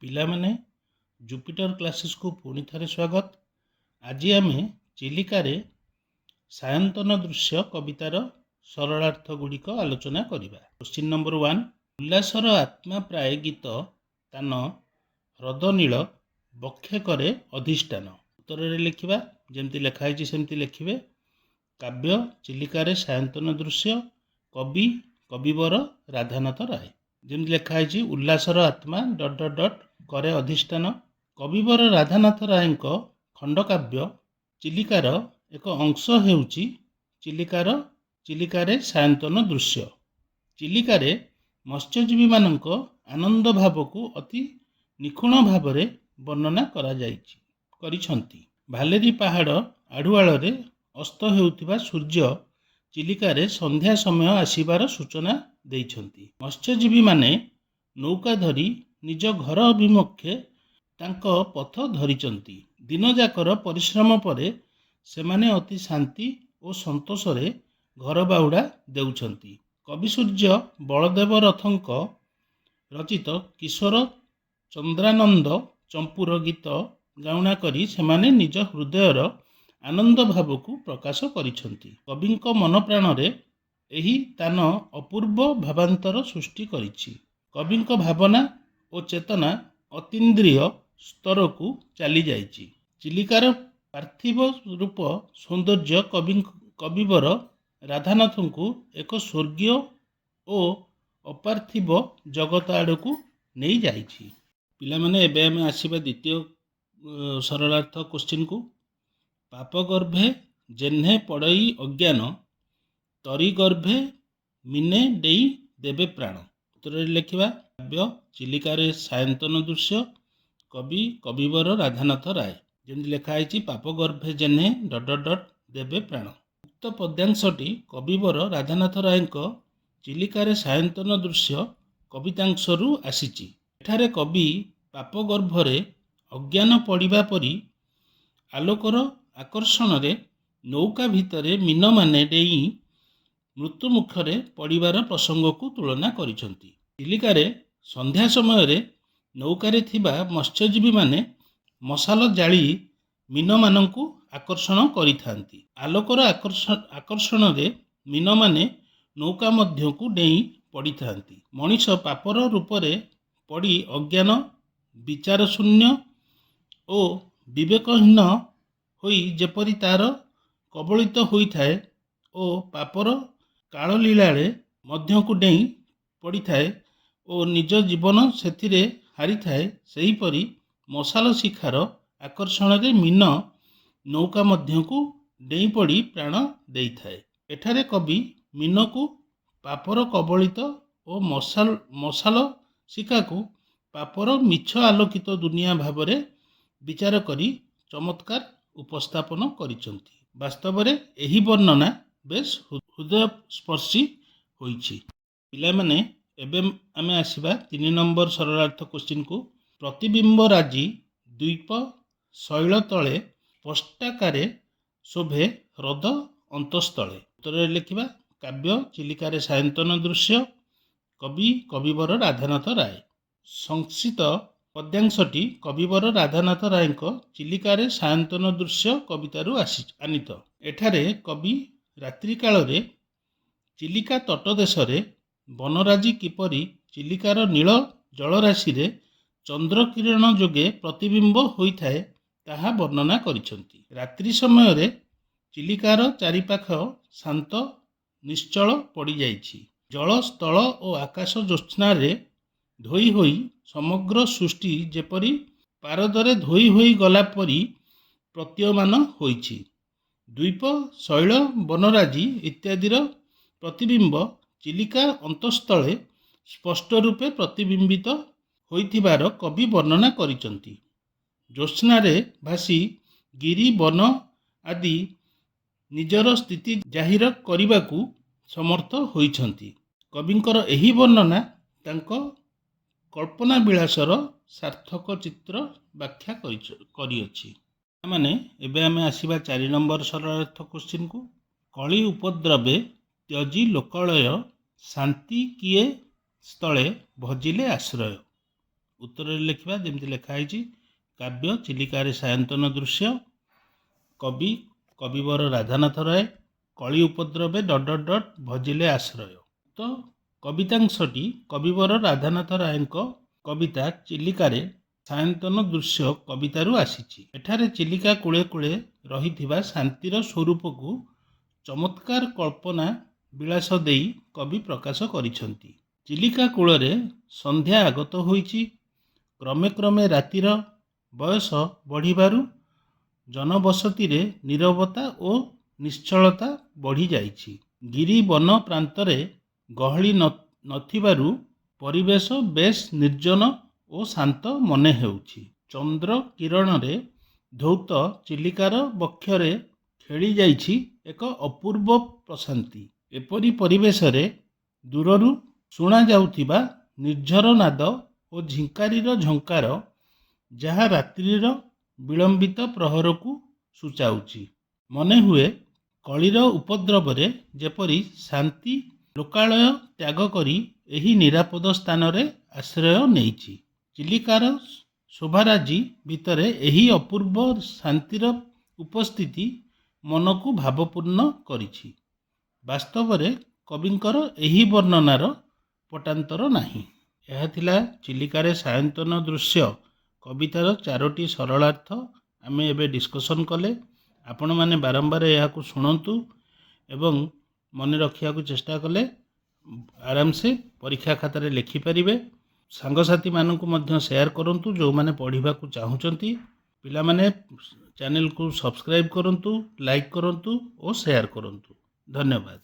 ପିଲାମାନେ, ଜୁପିଟର କ୍ଲାସେସ୍କୁ ପୁଣି ଥରେ ସ୍ୱାଗତ। ଆଜି ଆମେ ଚିଲିକାରେ ସାୟନ୍ତନ ଦୃଶ୍ୟ କବିତାର ସରଳାର୍ଥ ଗୁଡ଼ିକ ଆଲୋଚନା କରିବା। କ୍ୱେଶ୍ଚିନ୍ ନମ୍ବର 1, ଉଲ୍ଲାସର ଆତ୍ମା ପ୍ରାୟ ଗୀତ ତାନ ହ୍ରଦ ନୀଳ ବକ୍ଷେ କରେ ଅଧିଷ୍ଠାନ। ଉତ୍ତରରେ ଲେଖିବା, ଯେମିତି ଲେଖା ହେଇଛି ସେମିତି ଲେଖିବେ। କାବ୍ୟ ଚିଲିକାରେ ସାୟନ୍ତନ ଦୃଶ୍ୟ, କବି କବିବର ରାଧାନାଥ ରାୟ। ଯେମିତି ଲେଖା ହେଇଛି, ଉଲ୍ଲାସର ଆତ୍ମା ଡଟ୍ ଡଟ୍ ଡଟ୍ କରେ ଅଧିଷ୍ଠାନ। କବିବର ରାଧାନାଥ ରାୟଙ୍କ ଖଣ୍ଡକାବ୍ୟ ଚିଲିକାର ଏକ ଅଂଶ ହେଉଛି ଚିଲିକାରେ ସାୟନ୍ତନ ଦୃଶ୍ୟ। ଚିଲିକାରେ ମତ୍ସ୍ୟଜୀବୀମାନଙ୍କ ଆନନ୍ଦ ଭାବକୁ ଅତି ନିଖୁଣ ଭାବରେ ବର୍ଣ୍ଣନା କରାଯାଇଛି କରିଛନ୍ତି। ଭାଲେରୀ ପାହାଡ଼ ଆଢ଼ୁଆଳରେ ଅସ୍ତ ହେଉଥିବା ସୂର୍ଯ୍ୟ ଚିଲିକାରେ ସନ୍ଧ୍ୟା ସମୟ ଆସିବାର ସୂଚନା ଦେଇଛନ୍ତି। ମତ୍ସ୍ୟଜୀବୀମାନେ ନୌକା ଧରି ନିଜ ଘର ଅଭିମୁଖେ ତାଙ୍କ ପଥ ଧରିଛନ୍ତି। ଦିନଯାକର ପରିଶ୍ରମ ପରେ ସେମାନେ ଅତି ଶାନ୍ତି ଓ ସନ୍ତୋଷରେ ଘର ବାହୁଡ଼ା ଦେଉଛନ୍ତି। କବିସୂର୍ଯ୍ୟ ବଳଦେବ ରଥଙ୍କ ରଚିତ କିଶୋର ଚନ୍ଦ୍ରାନନ୍ଦ ଚମ୍ପୁର ଗୀତ ଗାଉଣା କରି ସେମାନେ ନିଜ ହୃଦୟର ଆନନ୍ଦ ଭାବକୁ ପ୍ରକାଶ କରିଛନ୍ତି। କବିଙ୍କ ମନ ପ୍ରାଣରେ ଏହି ତାନ ଅପୂର୍ବ ଭାବାନ୍ତର ସୃଷ୍ଟି କରିଛି। କବିଙ୍କ ଭାବନା ଓ ଚେତନା ଅତୀନ୍ଦ୍ରିୟ ସ୍ତରକୁ ଚାଲିଯାଇଛି। ଚିଲିକାର ପାର୍ଥିବ ରୂପ ସୌନ୍ଦର୍ଯ୍ୟ କବିବର ରାଧାନାଥଙ୍କୁ ଏକ ସ୍ୱର୍ଗୀୟ ଓ ଅପାର୍ଥିବ ଜଗତ ଆଡ଼କୁ ନେଇଯାଇଛି। ପିଲାମାନେ, ଏବେ ଆମେ ଆସିବା ଦ୍ୱିତୀୟ ସରଳାର୍ଥ କୋଶ୍ଚିନ୍କୁ। ପାପ ଗର୍ଭେ ଯେହ୍ନେ ପଡ଼ଇ ଅଜ୍ଞାନ, ତରି ଗର୍ଭେ ମୀନେ ଡେଇଁ ଦେବେ ପ୍ରାଣ। ଉତ୍ତରରେ ଲେଖିବା, କାବ୍ୟ ଚିଲିକାରେ ସାୟନ୍ତନ ଦୃଶ୍ୟ, କବି କବିବର ରାଧାନାଥ ରାୟ। ଯେମିତି ଲେଖା ହେଇଛି, ପାପ ଗର୍ଭେ ଯେହ୍ନେ ଡଟ୍ ଡଟ୍ ଡଟ୍ ଦେବେ ପ୍ରାଣ। ଉକ୍ତ ପଦ୍ୟାଂଶଟି କବିବର ରାଧାନାଥ ରାୟଙ୍କ ଚିଲିକାରେ ସାୟନ୍ତନ ଦୃଶ୍ୟ କବିତାଂଶରୁ ଆସିଛି। ଏଠାରେ କବି ପାପ ଗର୍ଭରେ ଅଜ୍ଞାନ ପଡ଼ିବା ପରି ଆଲୋକର ଆକର୍ଷଣରେ ନୌକା ଭିତରେ ମୀନମାନେ ଡେଇଁ ମୃତ୍ୟୁମୁଖରେ ପଡ଼ିବାର ପ୍ରସଙ୍ଗକୁ ତୁଳନା କରିଛନ୍ତି। ଚିଲିକାରେ ସନ୍ଧ୍ୟା ସମୟରେ ନୌକାରେ ଥିବା ମତ୍ସ୍ୟଜୀବୀମାନେ ମଶାଲ ଜାଳି ମୀନମାନଙ୍କୁ ଆକର୍ଷଣ କରିଥାନ୍ତି। ଆଲୋକର ଆକର୍ଷଣରେ ମୀନମାନେ ନୌକା ମଧ୍ୟକୁ ଡେଇଁ ପଡ଼ିଥାନ୍ତି। ମଣିଷ ପାପର ରୂପରେ ପଡ଼ି ଅଜ୍ଞାନ, ବିଚାରଶୂନ୍ୟ ଓ ବିବେକହୀନ ହୋଇ ଯେପରି ତାର କବଳିତ ହୋଇଥାଏ ଓ ପାପର କାଳଲୀଳାରେ ମଧ୍ୟକୁ ଡେଇଁ ପଡ଼ିଥାଏ ଓ ନିଜ ଜୀବନ ସେଥିରେ ହାରିଥାଏ, ସେହିପରି ମଶାଲ ଶିଖାର ଆକର୍ଷଣରେ ମୀନ ନୌକା ମଧ୍ୟକୁ ଡେଇଁ ପଡ଼ି ପ୍ରାଣ ଦେଇଥାଏ। ଏଠାରେ କବି ମୀନକୁ ପାପର କବଳିତ ଓ ମଶାଲ ଶିଖାକୁ ପାପର ମିଛ ଆଲୋକିତ ଦୁନିଆ ଭାବରେ ବିଚାର କରି ଚମତ୍କାର ଉପସ୍ଥାପନ କରିଛନ୍ତି। ବାସ୍ତବରେ ଏହି ବର୍ଣ୍ଣନା ବେଶ ହୃଦୟସ୍ପର୍ଶୀ ହୋଇଛି। ପିଲାମାନେ, ଏବେ ଆମେ ଆସିବା 3 ନମ୍ବର ସରଳାର୍ଥ କୋଶ୍ଚିନ୍କୁ। ପ୍ରତିବିମ୍ବ ରାଜି ଦ୍ୱୀପ ଶୈଳ ତଳେ ସ୍ପଷ୍ଟାକାରେ ଶୋଭେ ହ୍ରଦ ଅନ୍ତସ୍ଥଳେ। ଉତ୍ତରରେ ଲେଖିବା, କାବ୍ୟ ଚିଲିକାରେ ସାୟନ୍ତନ ଦୃଶ୍ୟ, କବି କବିବର ରାଧାନାଥ ରାୟ। ସଂଶ୍ଳିଷ୍ଟ ପଦ୍ୟାଂଶଟି କବିବର ରାଧାନାଥ ରାୟଙ୍କ ଚିଲିକାରେ ସାୟନ୍ତନ ଦୃଶ୍ୟ କବିତାରୁ ଆନୀତ। ଏଠାରେ କବି ରାତ୍ରିକାଳରେ ଚିଲିକା ତଟଦେଶରେ ବନରାଜି କିପରି ଚିଲିକାର ନୀଳ ଜଳରାଶିରେ ଚନ୍ଦ୍ରକିରଣ ଯୋଗେ ପ୍ରତିବିମ୍ବ ହୋଇଥାଏ, ତାହା ବର୍ଣ୍ଣନା କରିଛନ୍ତି। ରାତ୍ରି ସମୟରେ ଚିଲିକାର ଚାରିପାଖ ଶାନ୍ତ ନିଶ୍ଚଳ ପଡ଼ିଯାଇଛି। ଜଳ, ସ୍ଥଳ ଓ ଆକାଶ ଜ୍ୟୋତ୍ସ୍ନାରେ ଧୋଇ ହୋଇ ସମଗ୍ର ସୃଷ୍ଟି ଯେପରି ପାରଦରେ ଧୋଇ ହୋଇ ଗଲା ପରି ପ୍ରତୀୟମାନ ହୋଇଛି। ଦ୍ୱୀପ, ଶୈଳ, ବନରାଜି ଇତ୍ୟାଦିର ପ୍ରତିବିମ୍ବ ଚିଲିକା ଅନ୍ତଃସ୍ଥଳେ ସ୍ପଷ୍ଟ ରୂପେ ପ୍ରତିବିମ୍ବିତ ହୋଇଥିବାର କବି ବର୍ଣ୍ଣନା କରିଛନ୍ତି। ଜ୍ୟୋତ୍ସ୍ନାରେ ଭାସି ଗିରି, ବନ ଆଦି ନିଜର ସ୍ଥିତି ଜାହିର କରିବାକୁ ସମର୍ଥ ହୋଇଛନ୍ତି। କବିଙ୍କର ଏହି ବର୍ଣ୍ଣନା ତାଙ୍କ କଳ୍ପନା ବିଳାସର ସାର୍ଥକ ଚିତ୍ର ବ୍ୟାଖ୍ୟା କରିଅଛି। ମାନେ, ଏବେ ଆମେ ଆସିବା 4 ନମ୍ବର ସରଳାର୍ଥ କୋଶ୍ଚିନ୍କୁ। କଳି ଉପଦ୍ରବେ ତ୍ୟଜି ଲୋକାଳୟ, ଶାନ୍ତି କିଏ ସ୍ଥଳେ ଭଜିଲେ ଆଶ୍ରୟ। ଉତ୍ତରରେ ଲେଖିବା ଯେମିତି ଲେଖା ହେଇଛି, କାବ୍ୟ ଚିଲିକାରେ ସାୟନ୍ତନ ଦୃଶ୍ୟ, କବି କବିବର ରାଧାନାଥ ରାୟ, କଳି ଉପଦ୍ରବେ ଡଟ୍ ଡଟ୍ ଡଟ୍ ଭଜିଲେ ଆଶ୍ରୟ। ତ କବିତାଂଶଟି କବିବର ରାଧାନାଥ ରାୟଙ୍କ କବିତା ଚିଲିକାରେ ସାୟନ୍ତନ ଦୃଶ୍ୟ କବିତାରୁ ଆସିଛି। ଏଠାରେ ଚିଲିକା କୂଳେ କୂଳେ ରହିଥିବା ଶାନ୍ତିର ସ୍ୱରୂପକୁ ଚମତ୍କାର କଳ୍ପନା ବିଳାସ ଦେଇ କବି ପ୍ରକାଶ କରିଛନ୍ତି। ଚିଲିକା କୂଳରେ ସନ୍ଧ୍ୟା ଆଗତ ହୋଇଛି। କ୍ରମେ କ୍ରମେ ରାତିର ବୟସ ବଢ଼ିବାରୁ ଜନବସତିରେ ନୀରବତା ଓ ନିଶ୍ଚଳତା ବଢ଼ିଯାଇଛି। ଗିରି ବନ ପ୍ରାନ୍ତରେ ଗହଳି ନଥିବାରୁ ପରିବେଶ ବେଶ୍ ନିର୍ଜନ ଓ ଶାନ୍ତ ମନେ ହେଉଛି। ଚନ୍ଦ୍ର କିରଣରେ ଧୌତ ଚିଲିକାର ବକ୍ଷରେ ଖେଳିଯାଇଛି ଏକ ଅପୂର୍ବ ପ୍ରଶାନ୍ତି। ଏପରି ପରିବେଶରେ ଦୂରରୁ ଶୁଣାଯାଉଥିବା ନିର୍ଝର ନାଦ ଓ ଝିଙ୍କାରୀର ଝଙ୍କାର ଯାହା ରାତ୍ରିର ବିଳମ୍ବିତ ପ୍ରହରକୁ ସୂଚାଉଛି। ମନେହୁଏ କଳିର ଉପଦ୍ରବରେ ଯେପରି ଶାନ୍ତି ଲୋକାଳୟ ତ୍ୟାଗ କରି ଏହି ନିରାପଦ ସ୍ଥାନରେ ଆଶ୍ରୟ ନେଇଛି। ଚିଲିକାର ଶୋଭାରାଜି ଭିତରେ ଏହି ଅପୂର୍ବ ଶାନ୍ତିର ଉପସ୍ଥିତି ମନକୁ ଭାବପୂର୍ଣ୍ଣ କରିଛି। ବାସ୍ତବରେ କବିଙ୍କର ଏହି ବର୍ଣ୍ଣନାର ପଟାନ୍ତର ନାହିଁ। ଏହା ଥିଲା ଚିଲିକାରେ ସାୟନ୍ତନ ଦୃଶ୍ୟ କବିତାର ଚାରୋଟି ସରଳାର୍ଥ। ଆମେ ଏବେ ଡିସ୍କସନ୍ କଲେ। ଆପଣମାନେ ବାରମ୍ବାର ଏହାକୁ ଶୁଣନ୍ତୁ ଏବଂ ମନେ ରଖିବାକୁ ଚେଷ୍ଟା କଲେ ଆରାମସେ ପରୀକ୍ଷା ଖାତାରେ ଲେଖିପାରିବେ। ସାଙ୍ଗସାଥିମାନଙ୍କୁ ମଧ୍ୟ ସେୟାର କରନ୍ତୁ ଯେଉଁମାନେ ପଢ଼ିବାକୁ ଚାହୁଁଛନ୍ତି। ପିଲାମାନେ, ଚ୍ୟାନେଲକୁ ସବସ୍କ୍ରାଇବ୍ କରନ୍ତୁ, ଲାଇକ୍ କରନ୍ତୁ ଓ ସେୟାର କରନ୍ତୁ। ଧନ୍ୟବାଦ।